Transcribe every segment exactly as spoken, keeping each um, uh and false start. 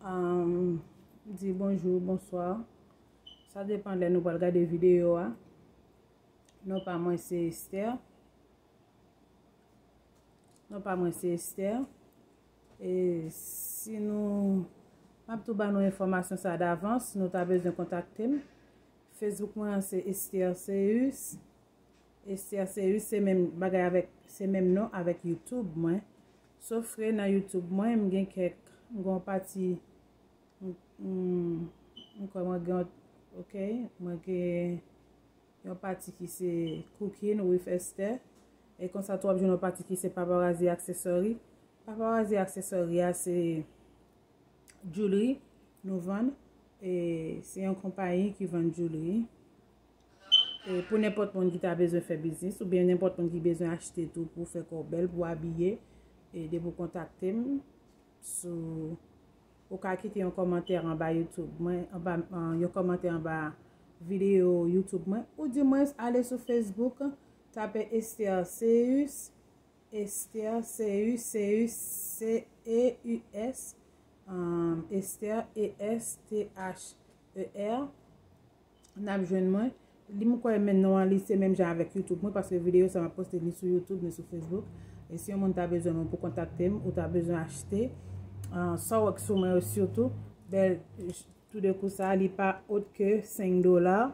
Um, di bonjou, bonswa. Sa depann lè nou pral gade videyo a. Non pa mwen se Esther. Non pa mwen se Esther. E si nou, m ap tou ba nou enfòmasyon sa davans, nou ta bezwen kontakte m. Facebook mwen an se Esther Ceus. Esther Ceus se menm bagay avèk, se menm non avèk YouTube mwen. Sofke nan YouTube mwen, m gen kèk, m gen yon pati, m, m, m kwè mwen gen, ok, mwen gen yon pati ki se Cooking with Esther. E konsa tou w ap jwenn yon pati ki se Paparazzi Accessory. Paparazzi Accessory a se jewelry nou vann. E se yon konpayi ki vann jewelry. E pou nenpòt moun ki ta bezwen fè biznis, oubyen nenpòt moun ki bezwen achte tou pou fè kò w bèl, pou abiye, e depi w kontakte m, sou, ou ka kite yon kòmantè anba YouTube mwen, anba, an, yon kòmantè anba videyo YouTube mwen, ou di mwen ale sou Facebook, tape Esther Ceus, Esther Ceus, Ceus, C E U S, um, Esther, E S T H E R. N ap jwenn mwen. Li, m kwè menm non an li se menm jan avèk YouTube mwen, paske videyo sa m ap poste ni sou YouTube ni sou Facebook. E si yon moun ta bezwen mwen pou kontakte m, ou ta bezwen achte, ah, sa w wè k sou mwen yo sitou, bèl, toudenkou sa, li pa ot ke senk dola,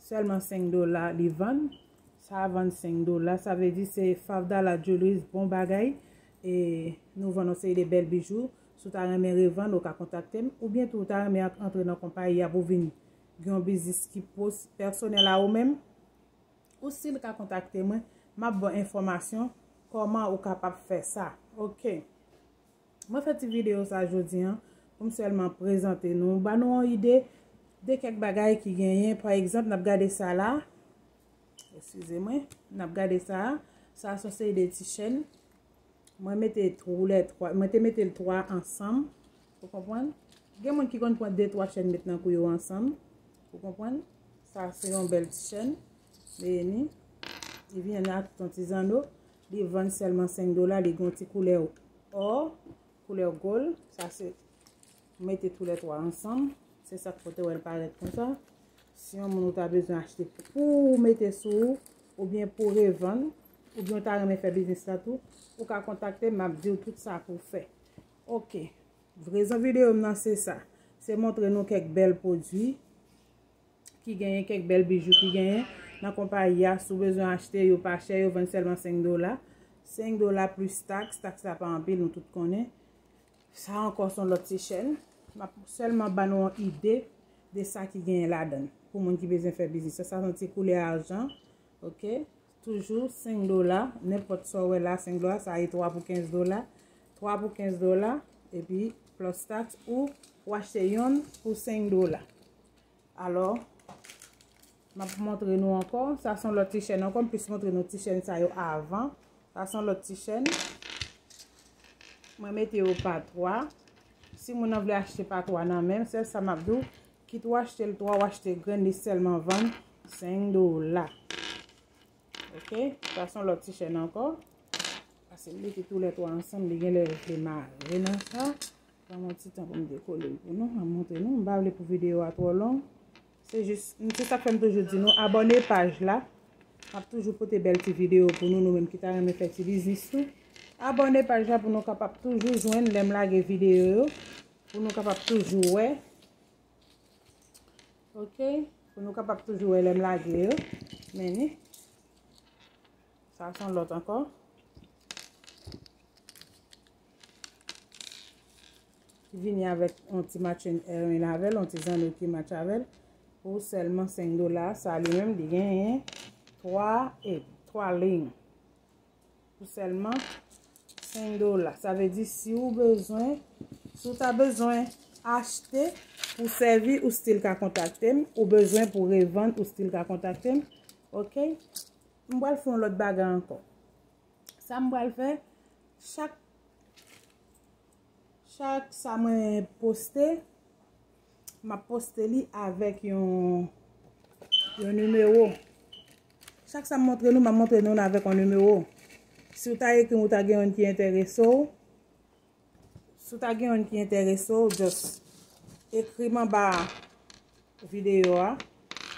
sèlman senk dola li vann. Sa a vann senk dola, sa vle di se five dollar jewelries, bon bagay. E nou vann yon seri de bèl bijou. Si w ta renmen revann, ou ka kontakte m. Oubyen tou, ou ta renmen ant-, antre nan konpayi a pou vin gen yon biznis ki pwos-, pèsonèl a ou menm, ou still ka kontakte mwen. M ap ba w enfòmasyon kòman ou kapab fè sa. Ok. Mwen fè ti videyo sa jodi an pou m sèlman prezante nou, ba nou yon ide de kèk bagay ki genyen. Pa egzanp, n ap gade sa la. Eskize mwen. N ap gade sa a. Sa a se yon seri de ti chèn. Mwen mete koulè twa, mwen te mete l twa ansanm. Ou konprann? Gen moun ki konn pran de, twa chèn met nan kou yo ansanm. Ou konprann? Sa se yon bèl ti chèn. Vini. Li vin ak yon ti zanno. Li vann sèlman senk dola. Li gen yon ti koulè ò, koulè gold. Sa se, mete toulètwa ansanm. Se sa k fè w te wè l parèt konsa. Si yon moun ou ta bezwen achte pou w mete sou ou, oubyen pou revann, oubyen w ta renmen fè biznis la tou, ou ka kontakte m, m ap di w tout sa pou w fè. Ok. Rezon videyo m nan se sa. Se montre nou kèk bèl pwodui ki genyen, kèk bèl bijou ki genyen nan konpayi a. Si w bezwen achte, yo pa chè, yo vann sèlman senk dola. Senk dola plis taks, taks la pa anpil, nou tout konnen. Sa ankò se yon lòt ti chèn. M ap sèlman ba nou yon ide de sa ki genyen ladan l. Pou moun ki bezwen fè biznis. Sa, sa se yon ti koulè ajan. Ok. Toujou senk dola. Nenpòt sa w wè la, senk dola. Sa e twa pou kenz dola. Twa pou kenz dola. Epi, plus taks, ou, ou achte yonn pou senk dola. Alò, m ap montre nou ankò. Sa se yon lòt ti chèn ankò. M plis montre nou ti chèn sa yo avan. Sa se yon lòt ti chèn. Mwen mete yo pa twa. Si moun nan vle achte pa twa nan menm, sèl sa m ap di w, kit ou achte l twa, ou achte grenn, li sèlman vann senk dola. Ok, sa se yon lòt ti chèn ankò. Pase m mete toulètwa ansanm, li genlè vle mare nan sa. Ban m yon ti tan pou m dekole l pou nou, m ap montre nou. M pa vle pou videyo a twò long. Se jis, se sa k fè m toujou di nou, abòne paj la. M ap toujou pote bèl ti videyo pou nou, nou menm ki ta renmen fè ti biznis tou. Abòne paj la pou nou kapab toujou jwenn lè m lage videyo yo. Pou nou kapab toujou wè. Ok. Pou nou kapab toujou wè lè m lage yo. Men ni. Sa se yon lòt ankò. Vini avèk yon ti matching earring avè l, yon ti zanno ki match avè l. Pou sèlman senk dola, sa li menm, li genyen twa, e, twa liy. Pou sèlman senk dola. Sa vle di, si ou bezwen, si ou ta bezwen achte pou sèvi, ou still ka kontakte m. Ou bezwen pou revann, ou still ka kontakte m. Ok? M pral fè yon lòt bagay ankò. Sa m pral fè, chak, chak sa mwen poste, m ap poste li avèk yon, yon nimewo. Chak sa m montre nou, m ap montre nou l avèk yon nimewo. Si w ta ekri m, ou ta gen youn ki enterese w. Si w ta gen youn ki enterese w, just Ekri m anba videyo a.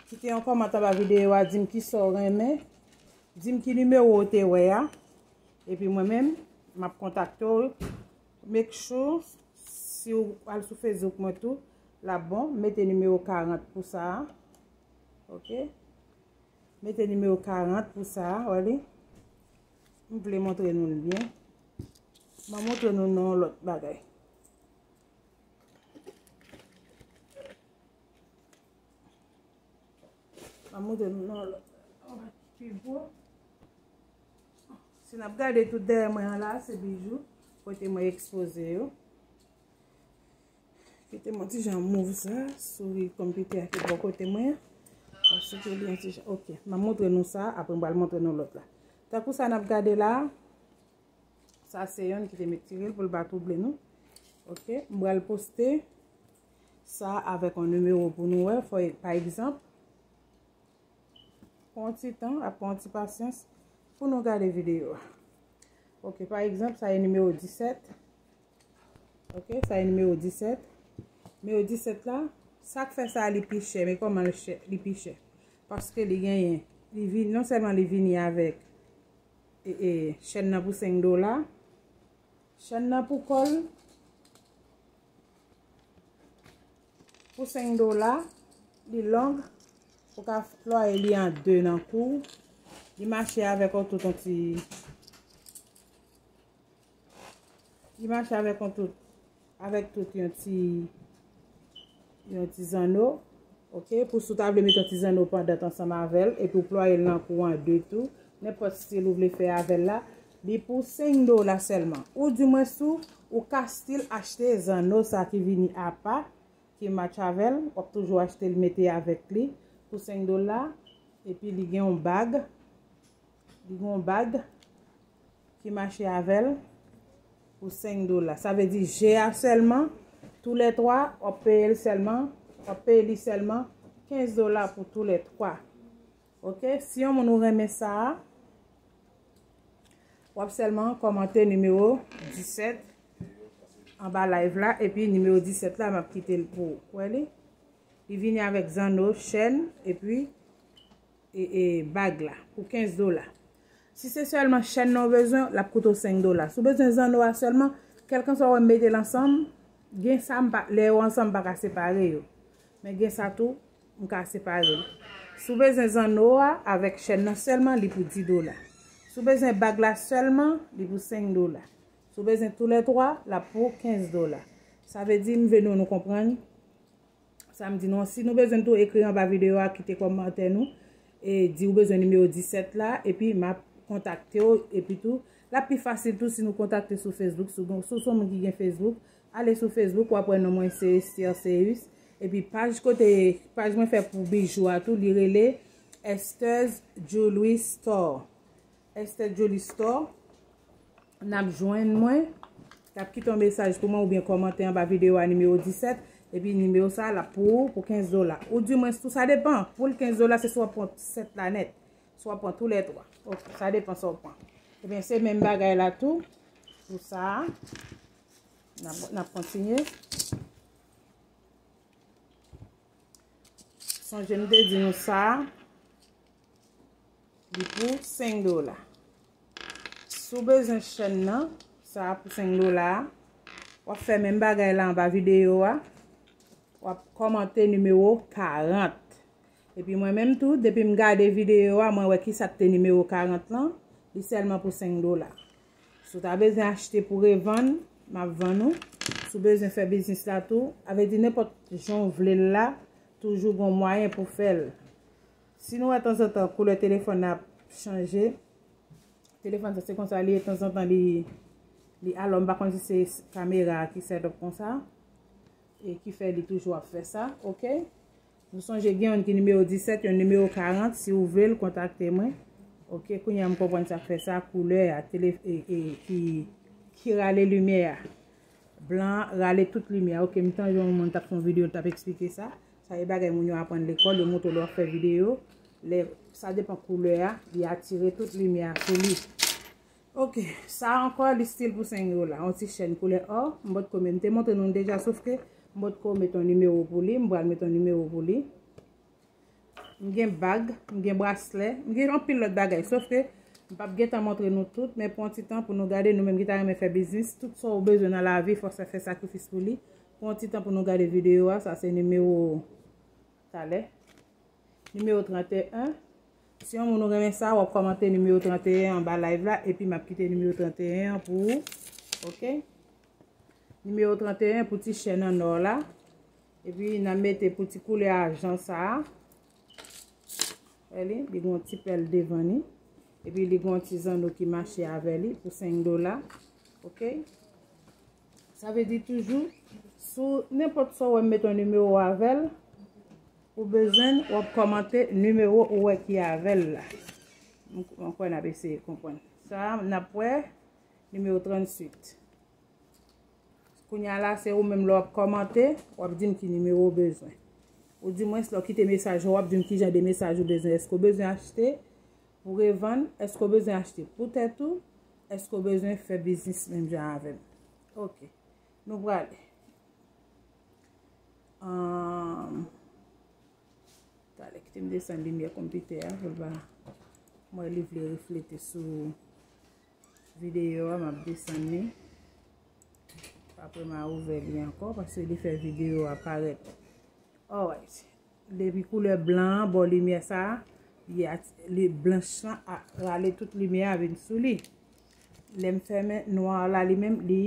Kite yon kòmantè anba videyo a, di m kisa w renmen. Di m ki nimewo w te wè a. Epi mwen menm, m ap kontakte w. Make sure, si w al sou Facebook mwen tou, l ap bon. Mete nimewo karant pou sa a. Ok? Mete nimewo karant pou sa a, wè li. M vle montre nou l byen. M a montre nou nan yon lòt bagay. M a montre nou nan yon lòt bagay. Pi gwo. Si n ap gade tout dèyè mwen an la, se bijou. Kote mwen ekspoze yo. Kite m yon ti jan move sa, souri konpitè a ki bò kote mwen an. Paske li yon ti jan, ok, m a montre nou sa, apre m pral montre nou lòt la. Tankou sa n ap gade la, sa se yonn ki te met tirel pou l pa twouble nou. Ok, m pral poste sa avèk yon nimewo pou nou wè. Fò, pa egzanp, pran yon ti tan, ap pran yon ti pasyans pou nou gade videyo a. Ok, pa egzanp, sa e nimewo disèt. Ok, sa e nimewo disèt. Nimewo disèt la, sa k fè sa li pi chè, men kòman li chè, li pi chè? Paske li genyen, li vin, non sèlman li vini avèk e, e, chèn nan pou senk dola, chèn nan pou kò l, pou senk dola, li long, ou ka plwaye li an de nan kou, li mache avèk yon tout yon ti, li mache avèk yon tout, avèk tout yon ti, yon ti zanno, ok, pou si w ta vle met yon ti zanno pandan ansanm avè l, epi w plwaye l nan kou an de tou, nenpòt stil ou vle fè avè l la, li pou senk dola sèlman. Oudimwens tou, ou ka still achte zanno sa ki vini apa, ki match avè l, w ap toujou achte l mete avèk li pou senk dola, epi li gen yon bag, li gen yon bag ki mache avè l pou senk dola. Sa vle di je a sèlman, toulètwa, w ap peye l sèlman, w ap peye li sèlman kenz dola pou toulètwa. Ok, si yon moun ou renmen sa a, w ap sèlman kòmante nimewo disèt anba live la, epi nimewo disèt la, m ap kite l pou ou. Wè li? Li vini avèk zanno, chèn, epi e, e, bag la pou kenz dola. Si se sèlman chèn nan w bezwen, l ap koute w senk dola. Si w bezwen zanno a sèlman, kèlkanswa w wè m mete l ansanm, gen sa m pa, lè yo ansanm m pa ka separe yo. Men gen sa tou, m ka separe l. Si w bezwen zanno a avèk chèn nan sèlman, li pou dis dola. Si w bezwen bag la sèlman, li pou senk dola. Si w bezwen toulètwa, l ap pou kenz dola. Sa vle di, m vle nou, nou konprann sa m di nou an. Si nou bezwen tou, ekri anba videyo a, kite kòmantè nou, e di ou bezwen nimewo disèt la, epi m ap kontakte w, epi tou, l ap pi fasil tou si nou kontakte sou Facebook, si w gon, si w se yon moun ki gen Facebook, ale sou Facebook, w ap wè non mwen se Esther Ceus, epi paj kote, paj mwen fè pou bijou a tou, li rele Esther's Jewelry Store. Esther Jewelry Store. N ap jwenn mwen, n ap kite yon mesaj pou mwen oubyen kòmante anba videyo a nimewo disèt, epi nimewo sa a l ap pou ou pou kenz dola. Oudimwens tou, sa depan. Pou l kenz dola, se si w ap pran sèt la nèt, si w ap pran toulètwa. Ok, sa depan sa w pran. Ebyen, se menm bagay la tou, pou sa a. N ap, n ap kontinye. Sonje m te di nou sa a. Li pou senk dola. Si w bezwen chèn nan, sa a pou senk dola a, w ap fè menm bagay la anba videyo a. W ap kòmante nimewo karant. Epi mwen menm tou, depi m gade videyo a, mwen wè kisa k te nimewo karant lan, li sèlman pou senk dola. Si w ta bezwen achte pou revann, m ap vann ou. Si w bezwen fè biznis la tou, sa vle di nenpòt jan w vle l la, toujou gon mwayen pou fè l. Si nou wè tanzantan koulè telefòn nan ap chanje, telefòn sa se konsa li ye, tanzantan li, li alò, m pa konn si se kamera a ki set up konsa, e ki fè li toujou ap fè sa, ok? Nou sonje gen youn ki nimewo disèt, youn nimewo karant, si w vle l, kontakte mwen. Ok, kounye a m konprann sa k fè sa, koulè a, tele, e, e, ki, ki rale limyè a. Blan an rale tout limyè a. Ok, m tande yon moun t ap fè yon videyo, l t ap eksplike sa. Sa e bagay moun yo aprann lekòl, yo montre w lè w ap fè videyo. Lè, sa depan koulè a, li atire tout limyè a sou li. Ok, sa ankò, li still pou senk dola. Yon ti chèn koulè ò, m potko menm te montre nou l deja, sof ke M potko met yon nimewo pou li, m pral met yon nimewo pou li. M gen bag, m gen braslè, m gen anpil lòt bagay. Sof ke m p ap gentan montre nou tout, men pran yon ti tan pou nou gade, nou menm ki ta renmen fè biznis, tout sa w bezwen nan lavi, fò w fè sakrifis pou li. Pran yon ti tan pou nou gade videyo a, sa se nimewo talè. Nimewo trannteyen. Si yon moun ou renmen sa, w ap kòmante nimewo trannteyen anba live la, epi m ap kite nimewo trannteyen an pou ou. Oke? Nimewo trannteyen pou ti chèn an nò la. Epi n ap mete pou ti koulè ajan sa a. Wè li, li gen yon ti pèl devan li. Epi li gen yon ti zanno ki mache avè li pou senk dola. Oke? Sa vle di toujou, sou nenpòt sa w wè m mete yon nimewo avè l, ou bezwen, w ap kòmante nimewo ou wè ki avè l la. M, m kwè n ap eseye konprann. Sa a, n ap wè nimewo tranntuit. Kounye a la, se ou menm lè w ap kòmante, w ap di m ki nimewo w bezwen. Ou di mwen, lè w kite mesaj ou, w ap di m ki jan de mesaj ou bezwen. Èske w bezwen achte pou revann? Èske w bezwen achte pou tèt ou? Èske w bezwen fè biznis menm jan avè m? Oke. Nou prale. Ahn, Talè, kite m desann limyè konpitè a pou l pa. Mwen, li vle reflete sou videyo a, m ap desann li. Apre, m a ouvè li ankò, paske li fè videyo a parèt. Alright. Depi koulè blan an, bò limyè sa a, li at-, li blanch lan a rale tout limyè a vin sou li. Lè m fèmen nwa la, li menm, li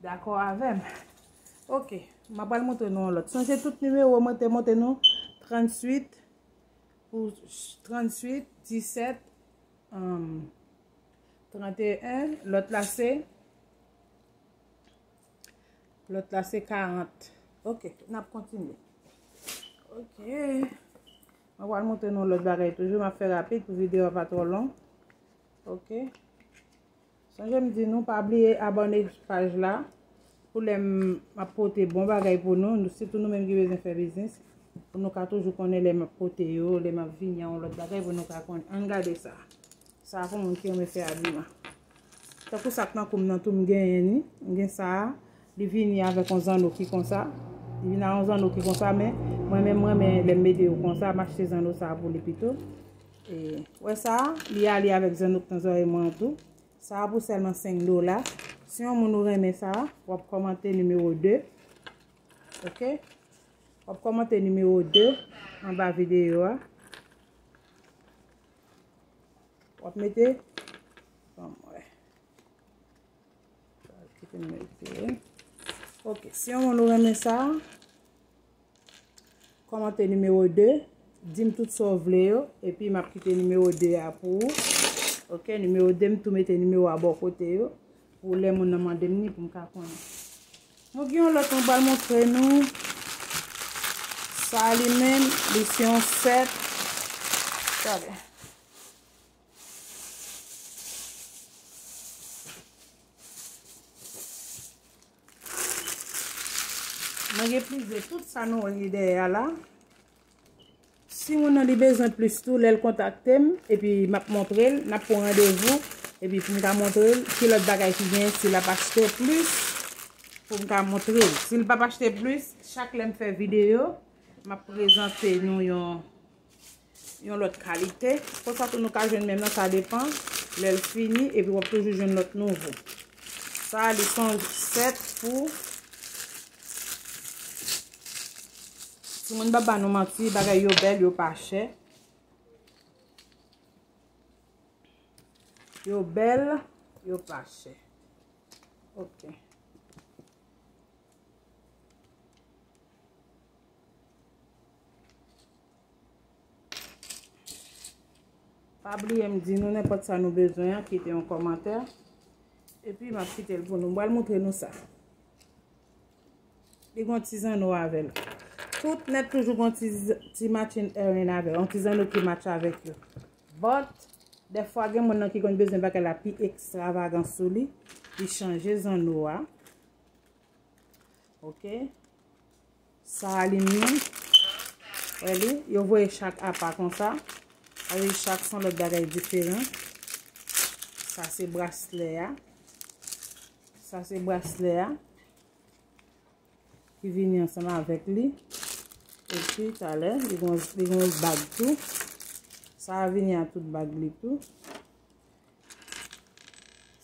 dakò avè m. Oke, m ap pral montre nou yon lòt. Sonje tout nimewo mwen te montre nou, tranntuit pou tranntuit, disèt, um, trannteyen, lòt la se, lòt la se karant. Oke, n ap kontinye. Oke. Mwen pral montre nou lòt bagay toujou. M ap fè rapid pou videyo a pa twò long. Oke. Sonje m di nou, pa bliye abòne paj la. Pou lè m ap pote bon bagay pou nou, nou, sitou nou menm ki bezwen fè biznis. Pou nou ka toujou konnen lè m ap pote yo, lè m ap vini a yon lòt bagay, pou nou ka konnen. Ann gade sa. Sa a pou moun ki renmen fè abiman. Tankou sa k nan kou m nan tou, m genyen ni. M gen sa a. Li vini avèk yon zanno ki konsa. Li vini ak yon zanno ki konsa, men mwen menm, mwen renmen lè m mete yo konsa, m achte zanno sa a pou li pito. E, wè sa a, li ale avèk zanno k nan zòrèy mwen an tou. Sa a pou sèlman senk dola. Si yon moun ou renmen sa a, w ap kòmante nimewo de. Oke? W ap kòmante nimewo de anba videyo a. W ap mete, ban m wè. Kite m mete. Oke, si yon moun ou renmen sa, kòmante nimewo de, di m tout sa w vle yo, epi m ap kite nimewo de a pou ou. Oke, nimewo de, m tou mete nimewo a bò kote yo, pou lè moun nan mande m ni pou m ka konnen. Nou gen yon lòt mwen pral montre nou. Sa li menm, li se yon sèt. Gade. Mwen gen plizyè, tout sa nou wè ki dèyè a la. Si moun nan li bezwen plis tou, lè l kontakte m, epi m ap montre l, n ap pran randevou, epi pou m ka montre l ki lòt bagay ki genyen, si l ap achte plis, pou m ka montre l. Si l p ap achte plis, chak lè m fè videyo, m ap prezante nou yon yon lòt kalite. Konsa tou nou ka jwenn menm nan, sa depan lè l fini, epi w ap toujou jwenn lòt nouvo. Sa a, li se yon sèt pou timoun. M p ap ba nou manti, bagay yo bèl, yo pa chè. Yo bèl, yo pa chè. Oke. Pa bliye m di nou nenpòt sa nou bezwen an, kite yon kòmantè. Epi m ap kite l pou nou. M pral montre nou sa. Li gon ti zanno avè l. Tout nèt toujou gon ti, ti matching earring avè l. Yon ti zanno ki match avèk yo. But, dèfwa gen moun nan ki konn bezwen bagay la pi ekstravagan sou li. Li chanje zanno a. Oke. Sa a li menm. Wè li, yo voye chak apa konsa. Sa vle di chak se yon lòt bagay diferan. Sa se braslè a. Sa se braslè a. ki vini ansanm avèk li. Epi talè, li gon, li gon bag tou. Sa a vini a tout bag li tou.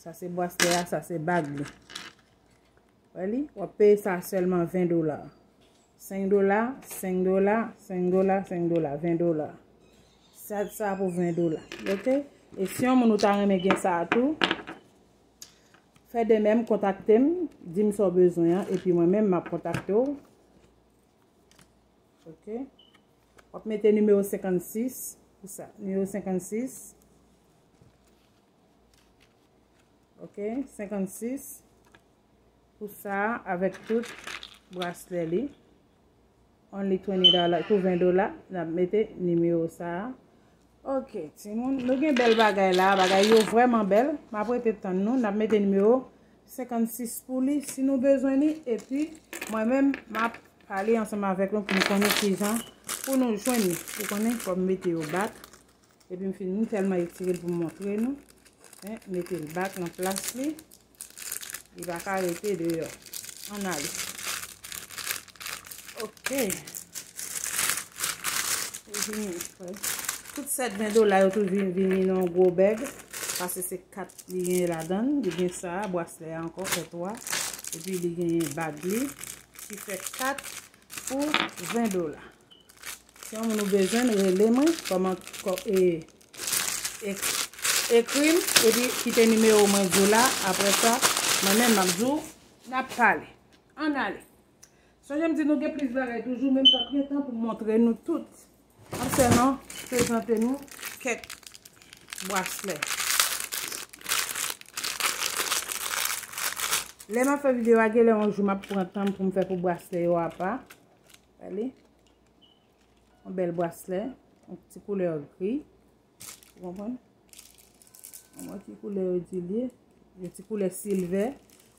Sa se braslè a, sa se bag li. Wè li, w ap peye sa sèlman ven dola. Senk dola, senk dola, senk dola, senk dola, ven dola. Sa, sa pou ven dola, oke? E si yon moun ou ta renmen gen sa a tou, fè de menm, kontakte m, di m sa w bezwen an, epi mwen menm m ap kontakte w. Oke? W ap mete nimewo senkannsis pou sa. Nimewo senkannsis. Oke? Senkannsis. Pou sa a, avèk tout braslè li. Only twenty dollars, pou ven dola, n ap mete nimewo sa a. Oke, timoun, nou gen bèl bagay la, bagay yo vrèman bèl. M ap rete tann nou, n ap mete nimewo senkannsis pou li, si nou bezwen li, epi mwen menm, m ap pale ansanm avèk nou pou m konnen kijan pou nou jwenn li. Ou konnen, fò m mete yo bak. Epi m fin, m tèlman etire l pou m montre nou. Men, mete l bak nan plas li. Li pa ka rete deyò. Ann ale. Oke. Li vini, wè. Tout sèt ven dola yo tou vin, vini nan yon gwo bag. Paske se kat li gen ladan l. Li gen sa, braslè a ankò, fè twa. Epi li gen bag li, ki fè kat pou ven dola. Si yon moun ou bezwen, rele mwen, kòman, kò, e, e, ekri m, epi kite nimewo mwen di w la, apre sa, mwen menm m ap di w, n ap pale. Ann ale. Sonje m di nou gen plis bagay toujou, men m p ap gen tan pou m montre nou tout. M ap sèlman prezante nou kèk braslè. Lè m ap fè videyo a, genlè yon jou m ap pran tan pou m fè pou braslè yo apa. Gade. Yon bèl braslè, yon ti koulè gri. Ou konprann? Ou wè ki koulè yo di l ye? Yon ti koulè silvè.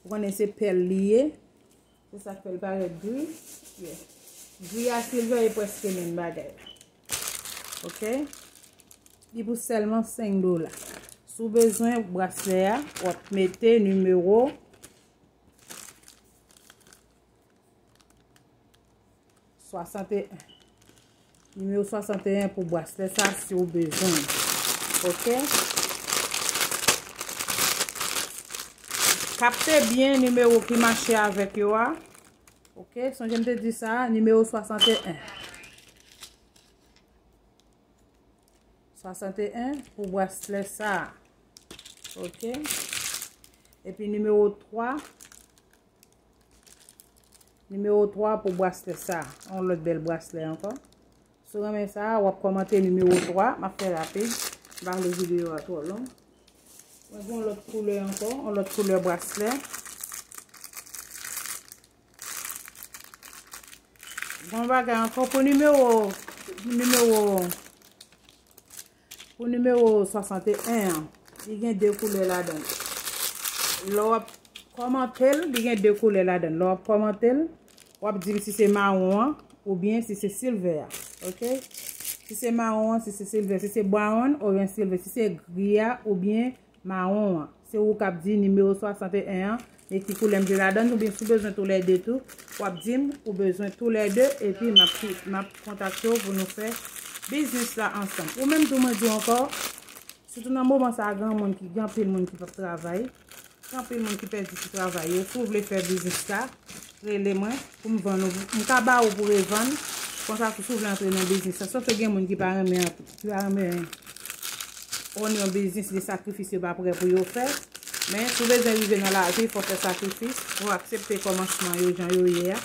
Ou konnen se pèl li ye. Se sa k fè l parèt gri. Yeah. Gri a silvè e prèske menm bagay la. Oke? Li pou sèlman senk dola. Si w bezwen braslè a, w ap mete nimewo swasanteyen. Nimewo swasanteyen pou braslè sa, si w bezwen. Oke? Kapte byen nimewo ki mache avèk yo a. Oke? Sonje m te di sa, nimewo swasanteyen. Swasanteyen pou braslè sa. Oke? Epi nimewo twa. Nimewo twa pou braslè sa. Yon lòt bèl braslè ankò. Si w renmen sa, w ap kòmante nimewo twa. M ap fè rapid. M pa vle videyo a twò long. Mwen gen yon lòt koulè ankò. Yon lòt koulè braslè. Bon bagay ankò pou nimewo, pou nimewo, pou nimewo swasanteyen an, li gen de koulè ladan l. Lè w ap kòmante l, li gen de koulè ladan l. Lè w ap kòmante l, w ap di m si se mawon an oubyen si se silvè a. Oke? Si se mawon an, si se silvè, si se brown oubyen silvè, si se gri a oubyen mawon an. Se ou k ap di nimewo swasanteyen an, men ki koulè m vle ladan l, oubyen si w bezwen toulède tou, w ap di m ou bezwen toulède, epi m ap, m ap kontakte w pou nou fè biznis la ansanm. Ou menm tou, mwen di w ankò, sitou nan moman sa a, gen moun ki, gen anpil moun ki p ap travay, gen anpil moun ki pèdi ti travay yo. Si w vle fè biznis la, rele mwen pou m vann ou. M ka ba ou pou revann. Konsa tou, si w vle antre nan biznis la, sòf ke gen moun ki pa renmen, ki pa renmen own yon biznis, gen sakrifis yo pa prè pou yo fè. Men, si w bezwen rive nan lavi, fò w fè sakrifis, fò w aksepte kòmansman yo jan yo ye a.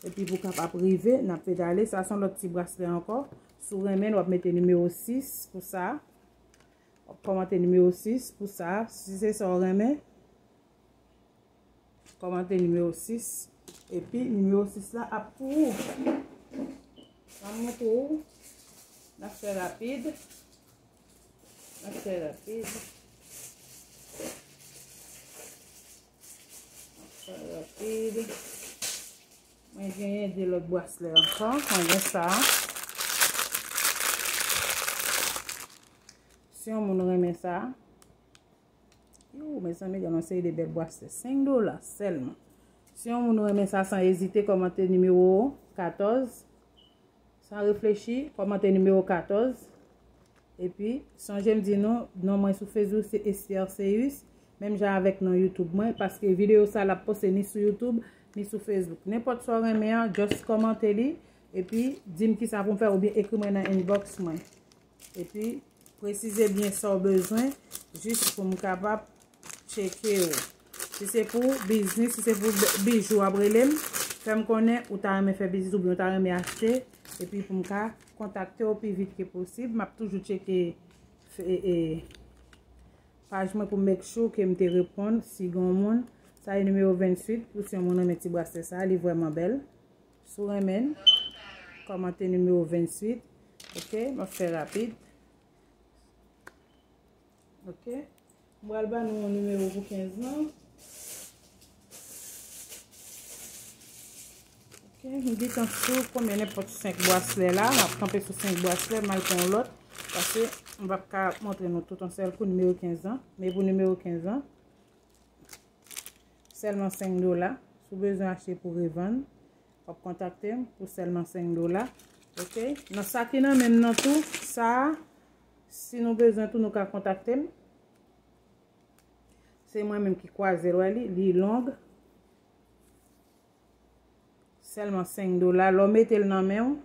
Epi pou w kapab rive, n ap pedale. Sa se yon lòt ti braslè ankò. Si w renmen l, w ap mete nimewo sis pou sa. W ap kòmante nimewo sis pou sa. Si se sa w renmen, kòmante nimewo sis. Epi nimewo sis la ap pou ou. M ap montre w. N ap fè rapid. N ap fè rapid. N ap fè rapid. Mwen genyen de lòt braslè ankò. Mwen gen sa. Si yon moun renmen sa. Yo, mezanmi, gade yon seri de bèl braslè. Senk dola sèlman. Si yon moun renmen sa, san ezite, kòmante nimewo katòz. San reflechi, kòmante nimewo katòz. Epi, sonje m di nou, non mwen sou Facebook se Esther Ceus, menm jan avèk non YouTube mwen, paske videyo sa l ap poste ni sou YouTube, ni sou Facebook. Nenpòt sa w renmen an, just kòmante li, epi di m kisa pou m fè oubyen ekri mwen nan inbox mwen. Epi, presize byen sa w bezwen, jis pou m kapab tcheke w. Si se pou biznis, si se pou b- bijou w ap rele m, fè m konnen ou ta renmen fè biznis oubyen ou ta renmen achte, epi pou m ka kontakte w pi vit ke posib. M ap toujou tcheke f- e, e, paj mwen pou make sure ke m te reponn si gen yon moun. Sa e nimewo venntuit, pou si yon moun renmen ti braslè sa, li vrèman bèl. Si w renmen l, kòmante nimewo venntuit. Ok, m ap fè rapid. Ok. M pral ba nou yon nimewo pou kenz lan. Ok, m gentan sou konbyen nenpòt senk braslè la. M ap kanpe sou senk braslè, m al pran yon lòt. Paske m p ap ka montre nou tout yon sèl kou nimewo kenz lan. Men pou nimewo kenz lan, sèlman senk dola. Si w bezwen achte pou revann, w ap kontakte m pou sèlman senk dola. Ok? Nan sa ki nan men m nan tou, sa a, si nou bezwen tou, nou ka kontakte m. Se mwen menm ki kwaze l, wè li, li long. Sèlman senk dola. Lè w mete l nan men w,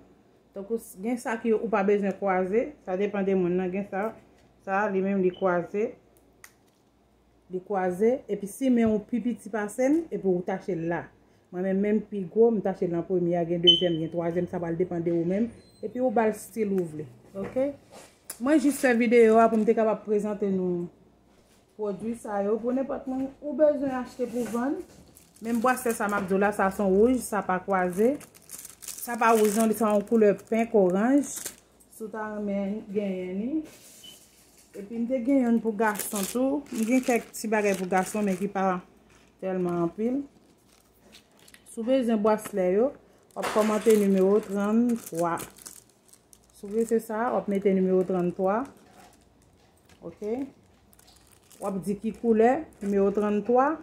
tankou s- gen sa ki ou pa bezwen kwaze, sa depann de moun nan, gen sa, sa li menm li kwaze. Li kwaze, epi si men w pi piti pase m, epi w tache l la. Mwen menm, menm pi gwo, m tache l nan premye a, gen dezyèm, gen twazyèm, sa pral depann de ou menm. Epi ou ba l stil ou vle. Ok? Mwen jis fè videyo a pou m te kapab prezante nou pwodui sa yo. Pou nenpòt moun, ou bezwen achte pou vann. Menm braslè sa m ap di w la, sa se yon wouj, sa pa kwaze. Sa pa wouj non, li se yon koulè penk oranj. Si w ta renmen genyen li. Epi m te gen youn pou gason tou. M gen kèk ti bagay pou gason, men ki pa tèlman anpil. Si w bezwen braslè yo, w ap kòmante nimewo tranntwa. Si w bezwen sa, w ap mete nimewo tranntwa. Ok. W ap di ki koulè, nimewo tranntwa.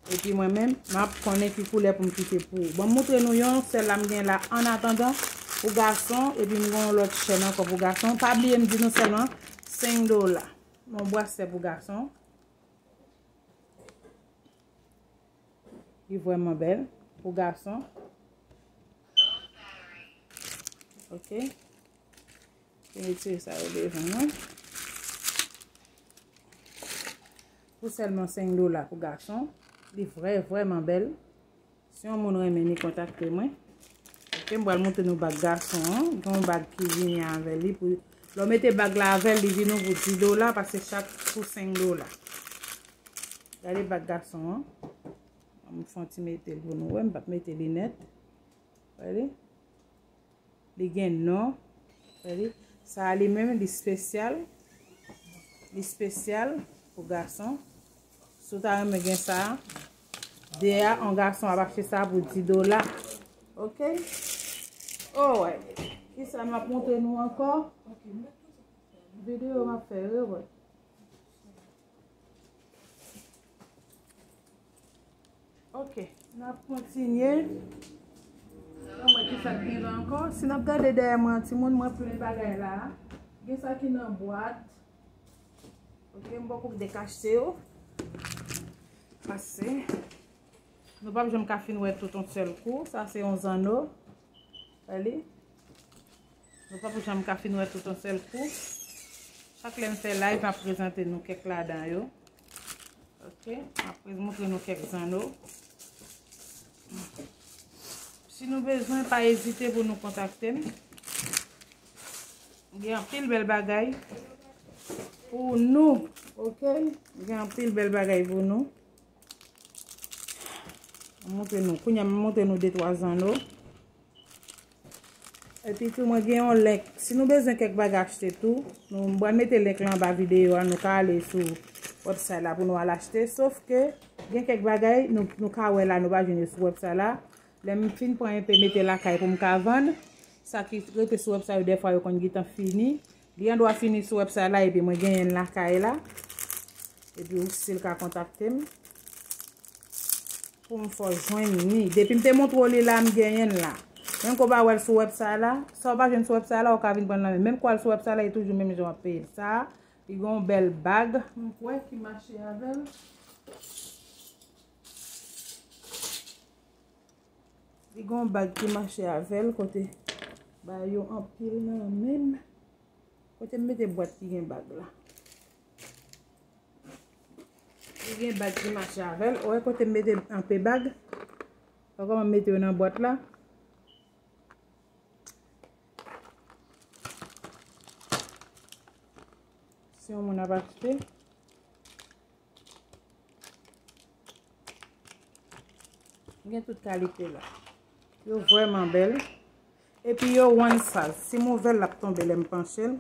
Epi mwen menm, m ap konnen ki koulè pou m kite pou ou. Bon, m montre nou yon sèl la m gen la annatandan pou gason, epi m gen yon lòt chèn ankò pou gason. Pa bliye m di nou sèlman senk dola. Yon braslè pou gason. Li vrèman bèl pou gason. Ok. Pou retire sa yo devan nou. Pou sèlman senk dola pou gason. Li vrè, vrèman bèl. Si yon moun renmen li, kontakte mwen. Ok, m pral montre nou bag gason an. Gen yon bag ki vini avè li. Pou, lè w mete bag la avè l, li vini pou dis dola, paske chak pou senk dola. Gade bag gason an. M fè yon ti mete l pou nou wè, m p ap mete li nèt. Gade. Li gen non. Gade. Sa a li menm, li espesyal. Li espesyal pou gason. Si w ta renmen gen sa a, de a, yon gason ap achte sa a pou dis dola. Ok? Alright. Kisa m ap montre nou ankò? Videyo m ap fè, wi, wi. Ok, n ap kontinye. Ann wè ki sa k gen la ankò. Si n ap gade dèyè mwen, timoun, mwen plen bagay la. Gen sa ki nan bwat. Ok, m poko dekache yo. Pase. Nou p ap janm ka fin wè tout yon sèl kou. Sa se yon zanno. Wè li. Nou p ap janm ka fin wè tout yon sèl kou. Chak lè m fè live, m ap prezante nou kèk ladan yo. Ok, m ap pre- montre nou kèk zanno. Si nou bezwen, pa ezite pou nou kontakte m. Gen anpil bèl bagay pou nou. Ok, gen anpil bèl bagay pou nou. M montre nou. Kounye a, m montre nou de twa zanno. Epi tou, mwen gen yon link. Si nou bezwen kèk bagay achte tou, nou, m pral mete link lan anba videyo a, nou ka ale sou website la pou nou al achte. Sof ke gen kèk bagay nou, nou ka wè la, nou pa jwenn yo sou website la. Lè m fin pran enpe mete lakay pou m ka vann, sa ki rete sou website yo, dèfwa yo konn gentan fini. Li andwa fini sou website la, epi mwen genyen l lakay la. Epi ou still ka kontakte m. Pou m fè w jwenn ni. Depi m te montre w li la, m genyen l la. Menm ke w pa wè l sou website la, sa w pa jwenn sou website la, ou ka vin pran l nan men. Menm ke w al sou website la, e toujou menm jan w ap peye l. Sa, li gen yon bèl bag, m kwè, ki mache avè l. Li gen yon bag ki mache avè l, kote ba yo anpil nan men m. Kote m mete bwat ki gen bag la. Li gen bag ki mache avè l. Ou wè kote m mete anpe bag? Wè kòman m mete yo nan bwat la? Si yon moun ap achte, gen tout kalite la. Yo vrèman bèl. Epi yo one size. Si m ouvè l, l ap tonbe lè m panche l.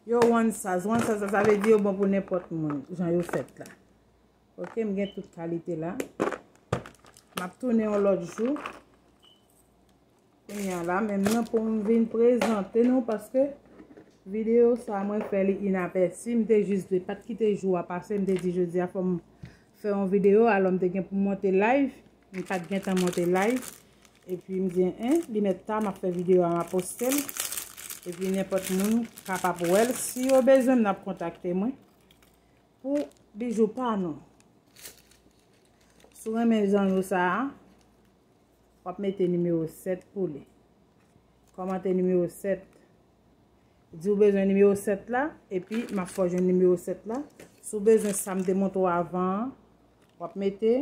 Yo one size. One size, sa vle di yo bon pou nenpòt moun, jan yo fèt la. Ok, m gen tout kalite la. M ap tounen yon lòt jou. Kounye a la, menm nan pou m vin prezante nou, paske videyo sa mwen fè li inapèsi. M te jis vle pa t kite jou a pase, m te di jodi a fò m fè yon videyo, alò m te gen pou m monte live. M pa t gentan monte live. Epi m di, en, li mèt ta, m ap fè videyo a, m ap poste l. Epi nenpòt moun kapab wè l. Si yo bezwen m, n ap kontakte mwen. Pou bijou pa nou. Si w renmen jan nou sa a, w ap mete nimewo sèt pou li. Kòmante nimewo sèt. Di w bezwen nimewo sèt la, epi m ap fè w jwenn nimewo sèt la. Si w bezwen sa m te montre w avan an, w ap mete